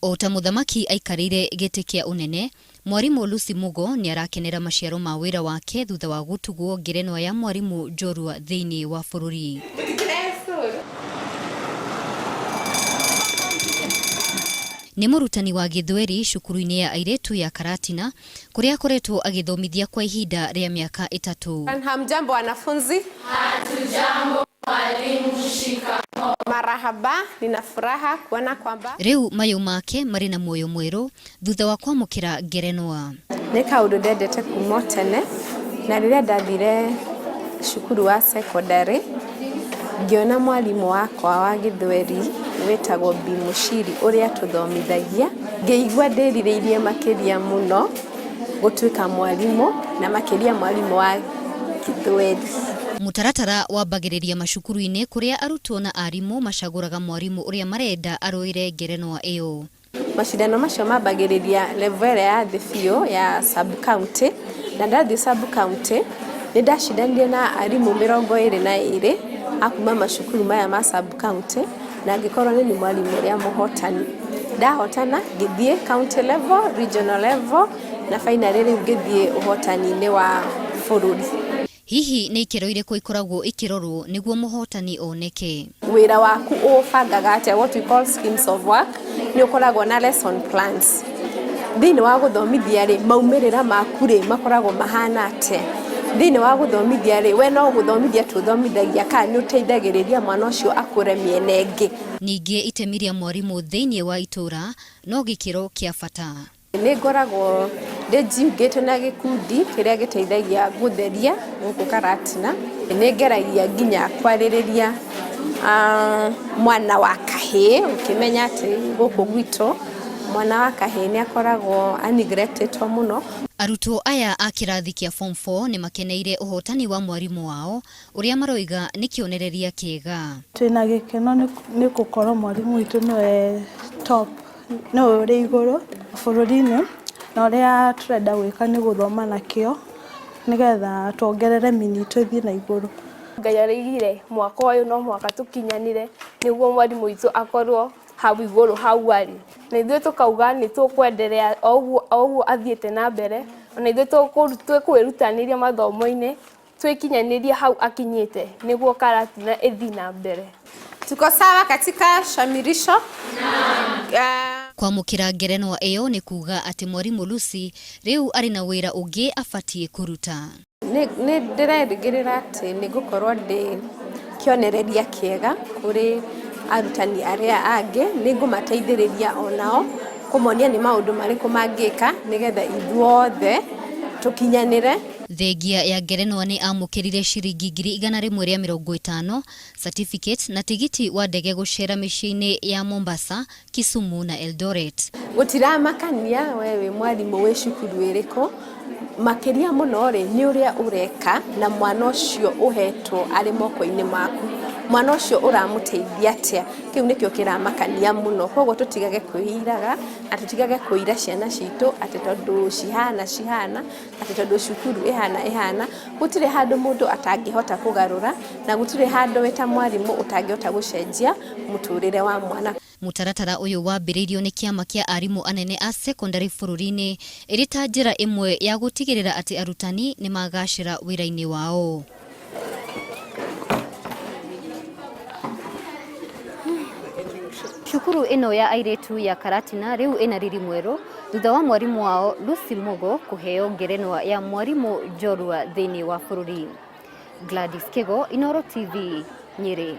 O ta mũthamaki aikarĩire gĩtĩ kĩa ũnene, mwarimũ Lucy Mugo nĩ arakenera maciaro ma wĩra wake thutha wa gũtugwo ngerenwa ya mwarimũ njorua thĩinĩ wa bũrũri. Nĩ mũrutani wa Gĩthweri cukuru-inĩ ya airĩtu ya Karatina kũrĩa akoretwo agĩthomithia kwa ihinda rĩa mĩaka ĩtatũ. Hamjambo wanafunzi. Hatujambo mwalimu, shikamoo. Marahaba, nina furaha kuona kwamba. Rĩu mayũ make marĩ na muoyo mwerũ thutha wa kwamũkĩra ngerenwa. Nĩ kaũndũ ndendete kuma o tene, na rĩrĩa ndathire cukuru wa secondary, ngĩona mwarimũ wakwa wa gĩthweri wĩtagwo Bi Mũciri ũrĩa atũthomithagia, ngĩigua ndĩrirĩirie makĩria mũno gũtuĩka mwarimũ na makĩria mwarimũ wa gĩthweri. Mũtaratara wambagĩrĩria macukuru-inĩ kũrĩa arutwo na arimũ macagũraga mwarimũ ũrĩa marenda arũĩre ngerenwa ĩyo. Macindano macio mambagĩrĩria level ĩrĩa ya thĩ biũ ya sub county, na ndathiĩ sub county nĩ ndacindanire na arimũ 22 a kuma macukuru maya ma sub county na ngĩkorwo nĩ niĩ mwarimũ ũrĩa mũhotani. Ndahotana ngĩthiĩ county level, regional level na finally rĩu ngĩthiĩ ũhotani-inĩ wa bũrũri. Hihi nĩ ikĩro irĩkũ ikoragwo ikĩrorwo nĩguo mũhotani oneke? Wĩra waku ũũbangaga atĩa, what we call schemes of work, nĩ ũkoragwo na lesson plans. Thĩinĩ wa gũthomithia rĩ, maumĩrĩra maku rĩ, makoragwo mahana atĩa? Thĩinĩ wa gũthomithia rĩ, we no gũthomithia tu ũthomithagia kana nĩ ũteithagĩrĩria mwana ũcio akũre mĩena ĩngĩ? Ningĩ itemi rĩa mwarimũ thĩinĩ wa itũũra no gĩkĩro kĩa bata. Nĩ ngoragwo ndĩnjiungĩte na gĩkundi kĩrĩa gĩteithagia gũtheria gũkũ Karatina. Nĩ ngeragia nginya kwarĩrĩria mwana wa kahĩĩ ũkĩmenya atĩ gũkũ gwitũ mwana wa kahĩĩ nĩ akoragwo a neglected mũno. Arutwo aya a kĩrathi kĩa form 4 nĩ makeneire ũhotani wa mwarimũ wao ũrĩa maroiga nĩ kĩonereria kĩega. Twĩna gĩkeno nĩ gũkorwo mwarimũ witũ nĩwe top, nĩwe ũrĩ igũrũ bũrũri-inĩ, na ũrĩa tũrenda gwĩka nĩ gũthoma na kĩo nĩgetha tuongerere mini itũ ĩthiĩ na igũrũ. Ngai araigire mwaka ũyũ no mũhaka tũkinyanĩre nĩguo mwarimũ witũ akorwo hau igũrũ hau arĩ, na ithuĩ tũkauga nĩ tũkwenderea o ũguo athiĩte na mbere, ona ithuĩ tũkwĩrutanĩria mathomo-inĩ twĩkinyanĩrie hau akinyĩte nĩguo Karatina ĩthiĩ na mbere. Tuko sawa katika shamirisho? Kwamũkĩra ngerenwa ĩyo nĩ kuuga atĩ mwarimũ Lucy rĩu arĩ na wĩra ũngĩ abatiĩ kũruta. Nĩ ndĩrerĩgĩrĩra atĩ nĩ ngũkorwo ndĩ kĩonereria kĩega kũrĩ arutani arĩa angĩ, nĩ ngũmateithĩrĩria onao kũmonia nĩ maũndũ marĩkũ mangĩka nĩgetha ithuothe tũkinyanĩre. Thengia ya ngerenwa nĩ amũkĩrire ciringi 150,000, certificate na tigiti wa ndege gũcera mĩciĩ-inĩ ya Mombasa, Kisumu na Eldoret. Gũtiramakania we wĩ mwarimũ wĩ cukuru ĩrĩkũ, makĩria mũno rĩ, nĩ ũrĩa ũreka na mwana ũcio ũhetwo arĩ moko-inĩ maku. Mwana ũcio ũramũteithia atĩa? Kĩu nĩkĩo kĩramakania mũno. Koguo tũtigage kwĩiraga na tũtigage kũira ciana citũ atĩ tondũ cihana cihana, atĩ tondũ cukuru ĩhana ĩhana, gũtirĩ handũ mũndũ atangĩhota kũgarũra na gũtirĩ handũ wĩ ta mwarimũ ũtangĩhota gũcenjia mũtũrĩre wa mwana. Mũtaratara ũyũ wambĩrĩirio nĩ kĩama kĩa arimũ anene a sekondarĩ bũrũri-inĩ ĩrĩ ta njĩra ĩmwe ya gũtigĩrĩra atĩ arutani nĩ magacĩra wĩra-inĩ wao. Cukuru ĩno ya airĩtu ya Karatina rĩu ĩna riri mwerũ thutha wa mwarimũ wao Lucy Mugo kũheo ngerenwa ya mwarimũ njorua thĩinĩ wa bũrũri. Gladys Kigo, Inooro TV, Nyĩrĩ.